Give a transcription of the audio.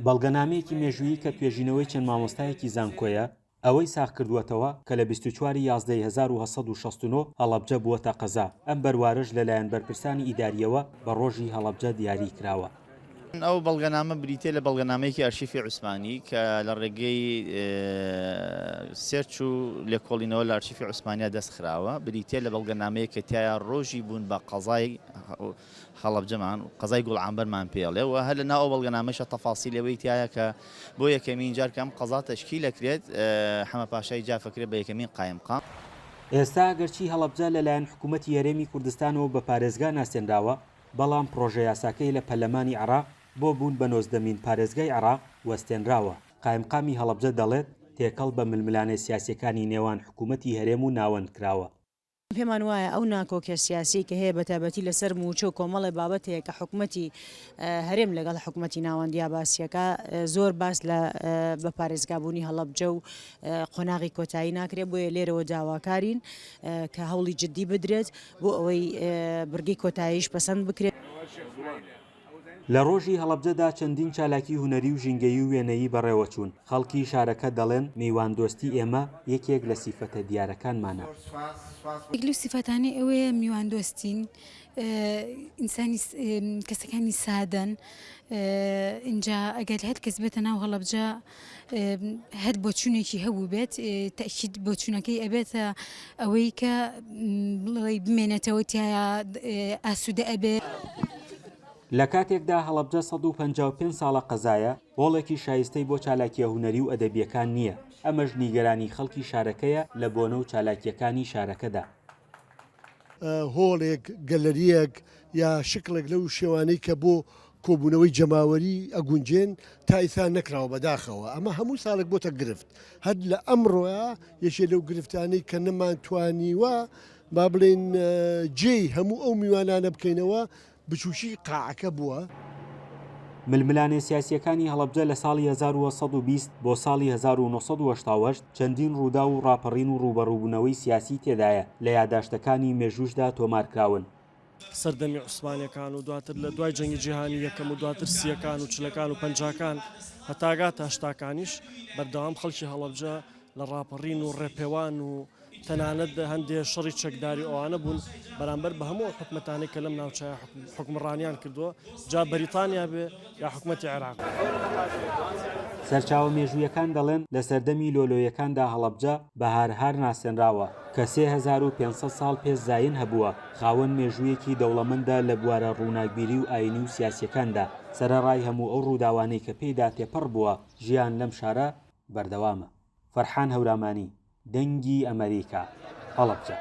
بەڵگەنامەیەکی مێژوویی کە توێژینەوەی چەند مامۆستایەکی زانکۆیە، ئەوەی ساغکردووەتەوە کە لە 24 ی یازدەی 1869 هەڵەبجە بووەتە قەزا، ئەم بەروارەش لەلایەن بەرپرسانی ئیدارییەوە بە ڕۆژی هەڵەبجە دیاریی کراوە. ئەو بەڵگەنامە بریتییە لە بەڵگەنامەیەکی ئەرشیفی عوسمانی کە لە ڕێگەی search و لێکۆڵینەوە لە ئەرشیفی عوسمانیا دەست خراوە، بریتییە لە بەڵگەنامەیەک کە تیایا ڕۆژی بوون بە قەزای هەڵەبجەمان قەزای گوڵعامبەرمان پێ ئەڵێ و هەر لە ناو ئەو بەڵگەنامەیشا تەفاسیلی ئەوەی تیایە کە بۆ یەکەمین جار کە ئەم قەزا تەشکیل ئەکرێت حەمە پاشای جاف ئەکرێت بە یەکەمین قایمقام. ئێستا ئەگەرچی هەڵەبجە لەلایەن حکوومەتی هەرێمی کوردستانەوە بە پارێزگا ناسێنراوە، بەڵام پڕۆژەیاساکەی لە پەرلەمانی عێراق بۆ بوون بە نۆزدەمین پارێزگای عێراق وەستێنراوە. قایمقامی هەڵەبجە دەڵێت، تێکەڵ بە ململانێ سیاسییەکانی نێوان حکوومەتی هەرێم و ناوەند کراوە. پێمان وایە ئەو ناکۆکیە سیاسیەی کە هەیە بەتایبەتی لەسەر مووچە و کۆمەڵێ بابەت هەیە کە حکومەتی هەرێم لەگەڵ حکومەتی ناوەندیا باسیەکە زۆر باس لە بە پارێزگابوونی هەڵەبجە و قۆناغی کۆتایی ناکرێت بۆیە لێرەوە داواکارین کە هەوڵی جددی بدرێت بۆ ئەوەی بڕگەی کۆتاییش پەسەند بکرێت. لە ڕۆژی هەڵەبجەدا چەندین چالاکی هونەری و ژینگەیی و وێنەیی بەڕێوەچوون، خەڵکی شارەکە دەڵێن میواندۆستی ئێمە یەکێک لە سیفەتە دیارەکانمانە. یەک لەو سیفەتانەی ئەوەیە میواندۆستین، ئینسانی کەسەکانی سادەن، ئینجا ئەگەر هەر کەس بێتە ناو هەڵەبجە هەر بۆچوونێکی هەبووبێت تەئکید بۆچوونەکەی ئەبێتە ئەوەی کە بڵێی بمێنێتەوە تیایا ئاسوودە ئەبێ. لە کاتێکدا هەڵەبجە 155 ساڵە قەزایە، هۆڵێکی شایستەی بۆ چالاکییە هونەری و ئەدەبییەکان نییە، ئەمەش نیگەرانی خەڵکی شارەکەیە لە بۆنە و چالاکییەکانی شارەکەدا. هۆڵێک، گەلەرییەک یا شکڵێک لەو شێوانەی کە بۆ کۆبوونەوەی جەماوەری ئەگونجێن تا ئیستا نەکراوە بەداخەوە ئەمە هەموو ساڵێک بۆتە گرفت هەر لە ئەمڕۆیا یەکێ لەو گرفتانەی کە نەمانتوانیوە با بڵێین جێی هەموو ئەو میوانانە بکەینەوە بچووکی قاعەکە بووە. ململانێ سیاسییەکانی هەڵەبجە لە ساڵی 1920 بۆ ساڵی 1988 چەندین ڕووداو و ڕاپەڕین و ڕووبەڕووبوونەوەی سیاسی تێدایە، لە یاداشتەکانی مێژووشدا تۆمارکراون. سەردەمی عوسمانیەکان و دواتر لە دوای جەنگی جیهانی یەکەم و دواتر سییەکان و چلەکان و پەنجاکان هەتاگاتە هەشتاکانیش بەردەوام خەڵکی هەڵەبجە لە ڕاپەڕین و ڕێپێوان و تەنانەت هەندێ شەڕی چەکداری ئەوانە بوون بەرامبەر بە هەموو ئەو حکومەتانەی کە لەم ناوچەیە حوکمڕانیان کردووە جا بەریتانیا بێ یا حکومەتی عێراق. سەرچاوە مێژوویەکان دەڵێن لە سەردەمی لۆلۆیەکاندا هەڵەبجە بە هارهار ناسێنراوە کە 3500 ساڵ پێش زایین هەبووە، خاوەن مێژوویەکی دەوڵەمەندە لە بوارە ڕووناکبیری و ئایینی و سیاسییەکاندا، سەرەڕای هەموو ئەو ڕووداوانەی کە پێیدا تێپەڕ بووە، ژیان لەم شارە بەردەوامە. فەرحان هەورامانی، دەنگی ئەمەریکا، هەڵەبجە.